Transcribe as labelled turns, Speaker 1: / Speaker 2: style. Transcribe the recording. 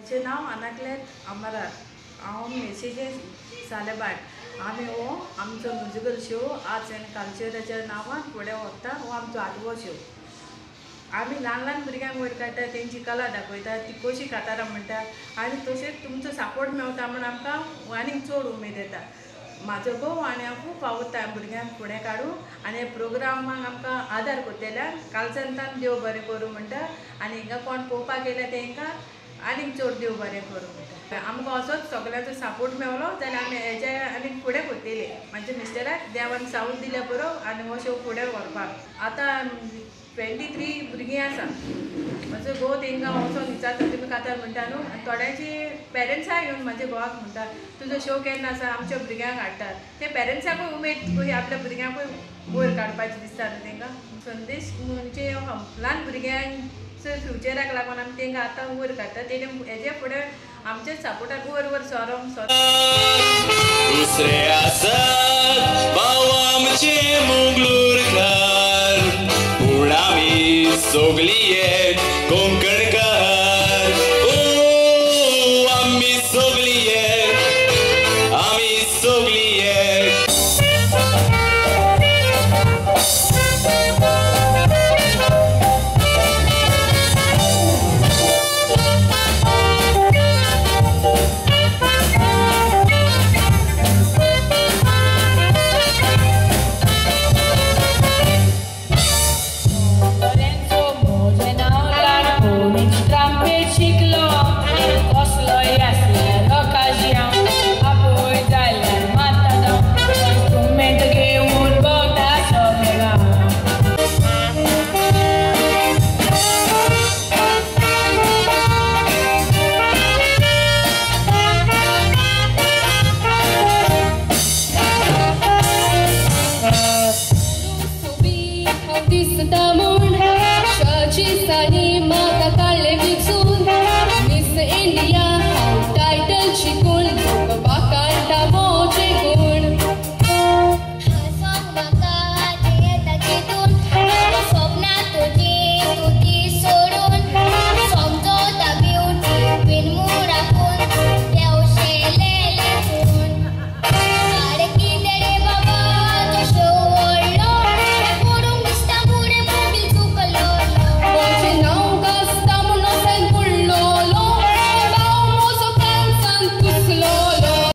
Speaker 1: म्हजें नांव अनाक्लेत अमरार, हांव मेसेजीस सालेबाट. आमी हो आमचो म्युजिकल शो आर्ट्स एंड कल्चराच्या नांवान फुडें व्हरता. हो आमचो आठवो शो. आमी ल्हान ल्हान भुरग्यांक वयर काडटा, तेंची कला दाखयता, ती कशी कातारां म्हणटा आनी तशेंच तुमचो सपोर्ट मेवता म्हूण आमकां आनीक चड उमेद येता. म्हाजो घोव आनी हांव खूब वावुरता भुरग्यांक फुडें काडूं आनी हे प्रोग्रामाक आमकां आदार करतल्यान कालसंतान देव बरें करूं म्हणटा आनी हिंगा कोण पळोवपाक येयल्या तेंकां आनीक चड देव बरें करूं म्हणटा. आमकां असोच सगळ्यांचो सपोर्ट मेवलो जाल्यार आमी हेजे आनीक फुडें करतली. म्हाज्या मिस्टराक देवान सावथ दिल्या पुरो आनी हो शो फुडें व्हरपाक. आतां 23 भुरगीं आसा. म्हजो घोव तेंकां वचोन विचारता तुमी कातार म्हणटा न्हू, आनी थोड्यांची पेरंट्सां येवन म्हाज्या घोवाक म्हणटा तुजो शो केन्ना आसा, आमच्या भुरग्यांक हाडटात. ते पेरंट्साकूय उमेद कशी आपल्या भुरग्यांकूय वयर काडपाची दिसता न्हू तेंकां. संदेश म्हणजे ल्हान भुरग्यांक फ्युचराक लागून आमी तेंकां आतां वयर काडटा. तेणे हेजे फुडें आमच्याच सपोर्टाक वयर वयर सरोंक सर.
Speaker 2: दुसरे आसात भाव आमचे मुंगलूरकार, पूण आमी सगळीं एक कोंकणकार.